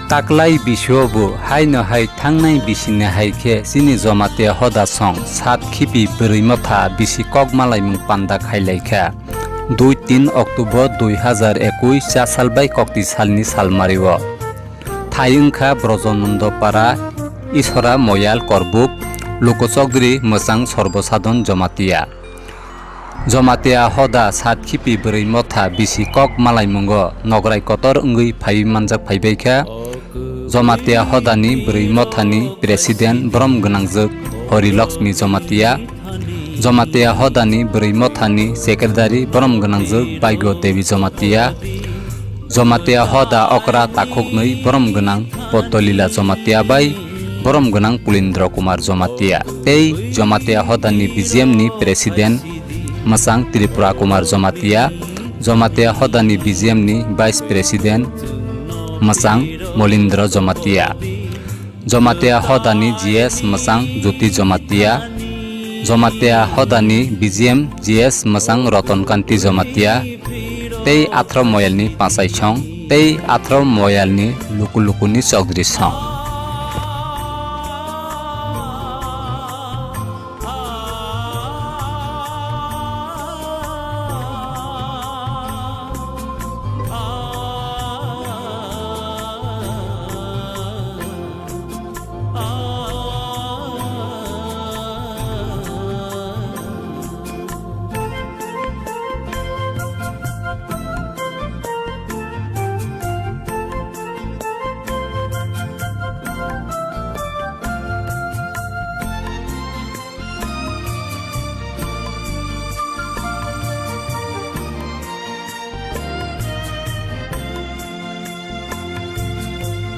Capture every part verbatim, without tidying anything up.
Taklai bisio bo haino hai thangnai bisini hai khe chini Jamatia hoda song sat khipi bwrwi motha bisi kok malaimung panda khai lai kha. Dui tin October dui hazar ekush cha sal bai kokti salni salmario. Thai wngkha Brojonondo Para, Isora Moyal Korbuk, Luku Chokdri Mwchang Sorbo Sadon Jamatia. Jamatia hoda sat khipi bwrwi motha bisi kok malaimungo nograi kotor wngwi phaiwi manjak phaibai kha. Jamatia hodani bwrwi mothani president borom gwnangjwk Hori Lakshmi Jamatia, Jamatia hodani bwrwi mothani secretary borom gwnangjwk Baigo Devi Jamatia, Jamatia hoda okra takhuknwi borom gwnang Poddolila Jamatia bai borom gwnang Pulindra Kumar Jamatia tei Jamatia hodani B G M ni president Mwchang Tripura Kumar Jamatia, Jamatia hodani B G M ni vice president Mwchang Molindra Jamatia. Jamatia hodani G S Mwchang Jyoti Jamatia, Jamatia hodani B G M G S Mwchang Roton Kanti Jamatia, tei Athro Moyalni Pachaisong, tei Athro Moyalni Luku Lukuni Chokdrisong.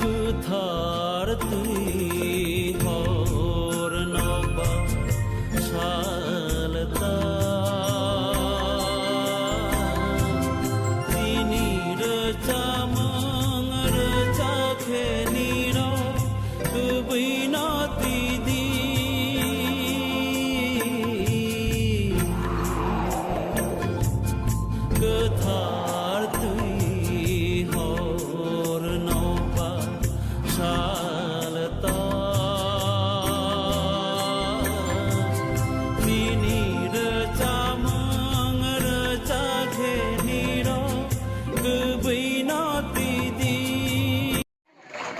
Kwthar twi hor noba salta, tini rwchapmung rwchakhe nirok. Kubui no tidi. Kwthar twi hor no ba salta. Nini rwchapmung rwchakhe nirok kubui no tidi.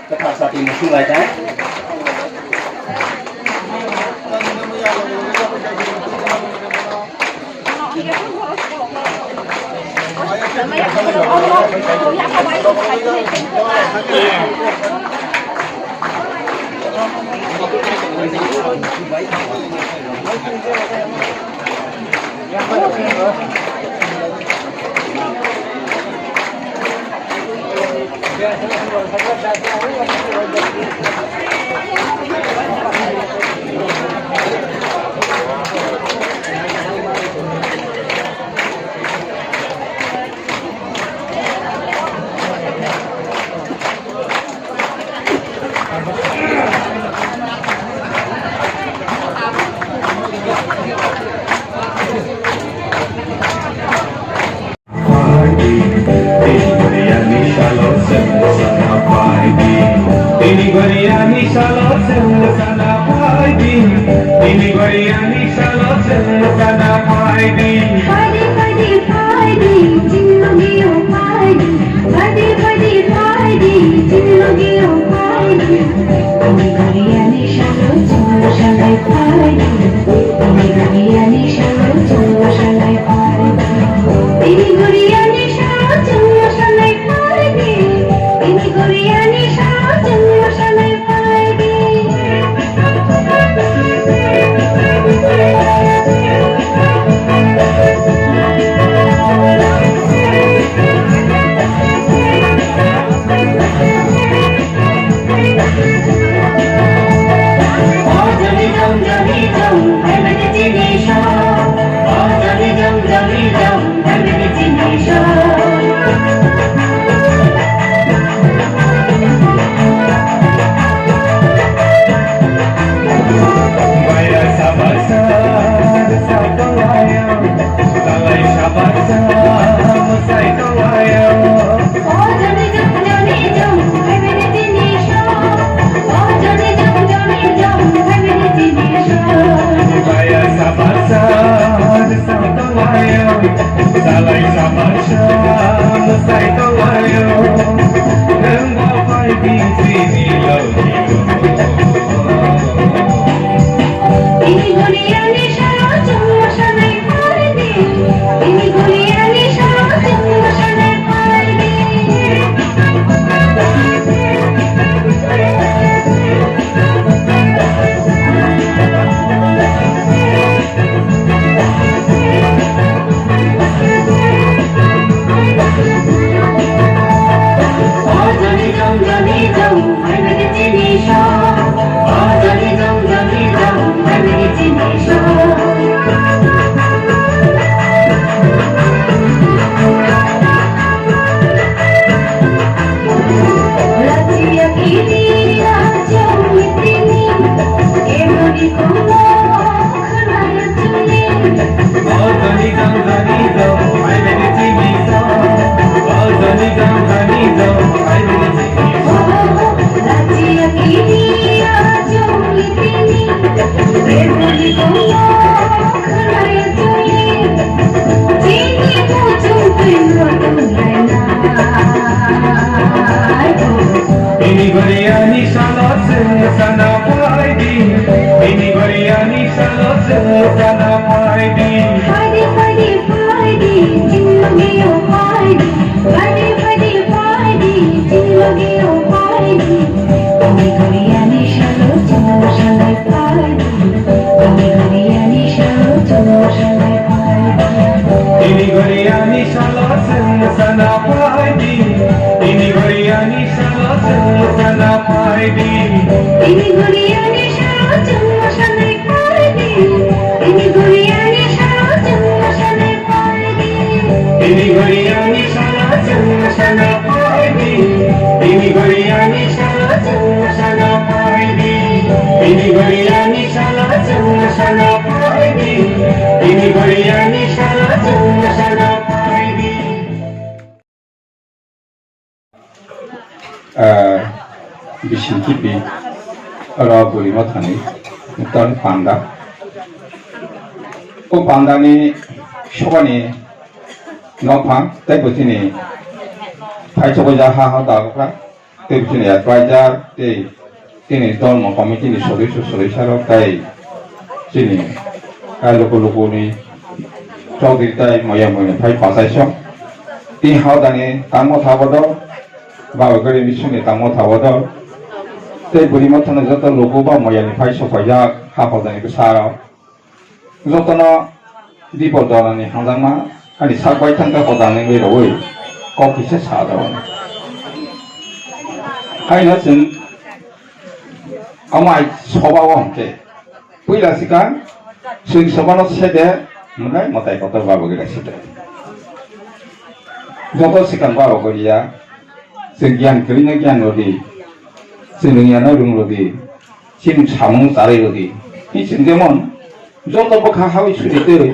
Kwthar sati musung lai tang. Ini goriani salo chwng sana paidi. Ini goriani salo chwng sana paidi. Paidi, paidi, paidi, chwng logio paidi. Paidi, paidi, paidi, chwng logio paidi. Ini goriani salo chwng sana paidi. Ini goriani salo chwng sana paidi. Ini goriani salo chwng sana paidi. Ini goriani salo chwng sana paidi. Ini goriani salo chwng sana paidi. Ini goriani salo chwng sana paidi. Ini goriani salo chwng sana paidi. Ini goriani salo chwng sana paidi. Ini goriani salo chwng sana paidi. Ini goriani salo chwng sana paidi. Ah, bising kipi oro buri mothani ton panda. O pandani sobani nokphang tei bo chini phai chobaijak ha ha dagokha tei bo chini advisor tei chini dharma committee ni sodosyo sodosya rok tei chini kai luku luku ni chowdhury tei moya moyani phai pachaisong. Tini ha hodani tangmo tha bodol, baba gari bisingni tangmo tha bodol tei buri mothano joto luku ba moyani phai sopaijak ha hodani bwsarok. Jotono Dipor Dorani hangjakma ani sak baithang khe hodani wngwi rwui kok kisa sa jago. Haino chwng omo ai soba o hwnkhe puila sikang chwng sobano sede hwnkhai mwtai kotor baba gari sede. Joto sikang baba gari ya chwng giyan kwrwino giyan rwdi, chwng rwngyano rwng rwdi. Chini samung charwi rwdi. Hi chini jemon joto bwkha hawi suri twi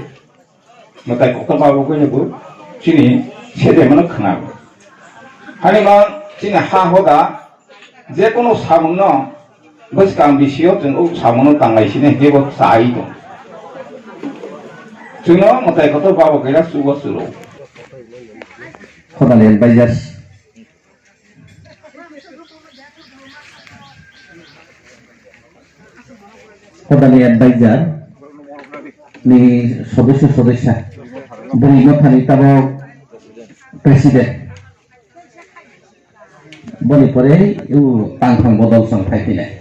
mwtai kotor babo khe bo chini sede mano khna. Hani ma chini ha hoda je kono samung no bwskang bisio chwng o samung no tanglai sini hebo chai tong. Chwngno mwtai kotor babo khe sugo suro. Hodani advisors. Hodani advisor ni sodosyo sodosya, bwrwi mothani tabok president. Boni pore u tangthang bodol song phai phinai.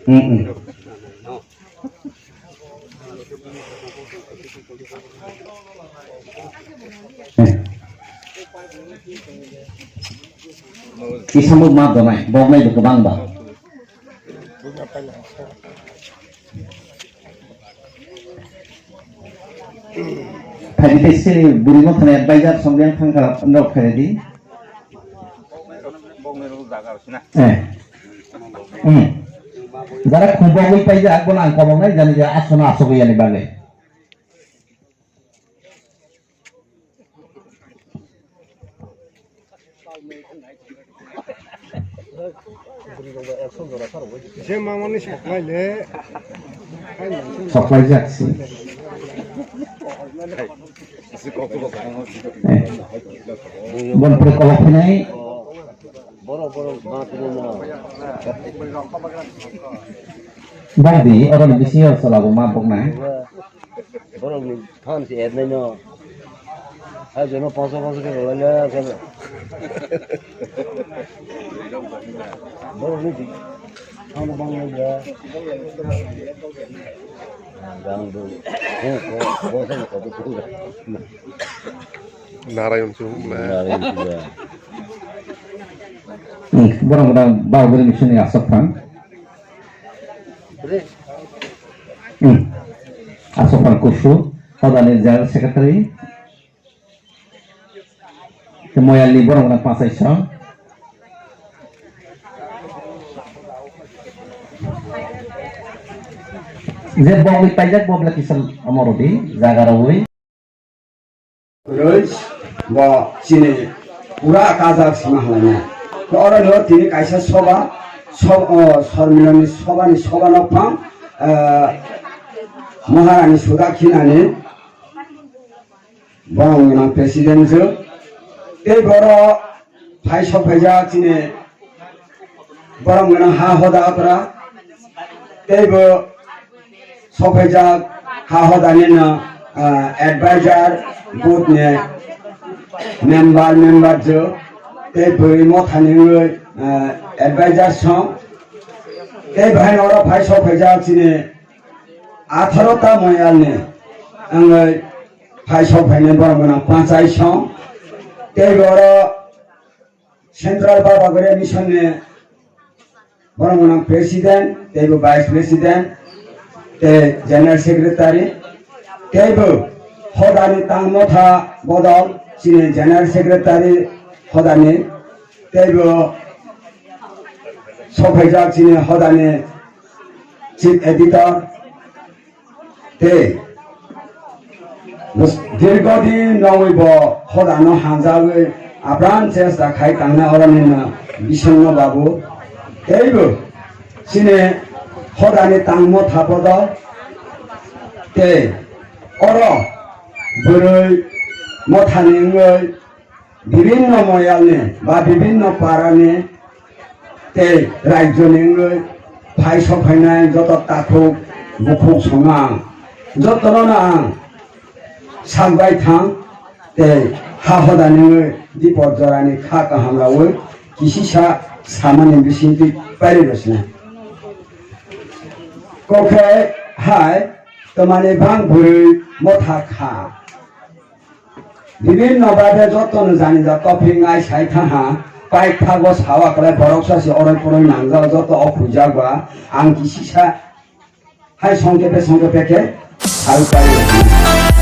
Hmm, hmm. Kisa muk ma donai, bok nai do kwbang ba. Phaidi tei sini buri mothani advisor song yang thang kha nok phaidi. Eh. Hmm. Jara khum bogwi paijak, bono ang koboknai, jani ja aswkno aswk yani bagwi. Je mamani soklai le. Soklai jak si. Eh. Bon pre kobok phinai. Borok, borok, ma tini no. Bang di, oro ni bisingo sala bo ma bok nai. Borok ni than si et nai no. Ha jono pansa pansa ke rwlai le ke. Borok ni di. Than bang nai ya. Gang du. Ko, ko, ko, ko, ko, ko. Narayan Chubla. Narayan Chubla. Hmm, borok borok bau bwrwi ni sini asok phang. Hmm. Asok phang kusu, hodani general secretary. Moyal ni borok borok pasai song. Je bogwi paijak bobla kisal amorodi jaga rawi. Roj, Bo chini pura kajak sima halai nai. To oro no tini kaisa soba, sob-, o, sormiloni soba ni soba no phang, eh, Maharani Sudakhinani borok gwnang president jo. Tei boro phai sokphaijak chini borok gwnang ha hoda okra. Tei bo sokphaijak ha hodani no, ah, advisor, booth ni member, member jo, tei bwrwi mothani wngwi, ah, advisor song. Tei bahai oro phai sokphaijak chini atharo ta moyalni wngwi phai sokphainai borok gwnang panchai song. Tei oro Central Baba Gure Mission ni borok gwnang president, teibo vice president, tei general secretary, teibo hodani tang motha bodol chini general secretary hodani, teibo sokphaijak chini hodani chief editor, tei dirghodin nongwi bo hodano hanjagwi apran chesta khai tangnai oroni no Bisonno Babu. Teibo chini hodani tangmo thapodo tei oro bwrwi mothani wngwi bibinno moyalni ba bibinno parani tei rajyoni wngwi phai sokphainai joto takhuk bukhuk songno ang jotono no ang sakbai thang tei ha hodani wngwi dipor jorani kha kaham rawi kisisa samani bisingtwi pairi rwsina. Kokhe hai twmani bang bwrwi motha kha. Bibinno babe joto no jani ja topic ngai sai thaha, paithago sawa kwlai borok sa se oroi poroi nangjak joto o khujak ba ang kisisa hai songkepe songkepe khe sai pai.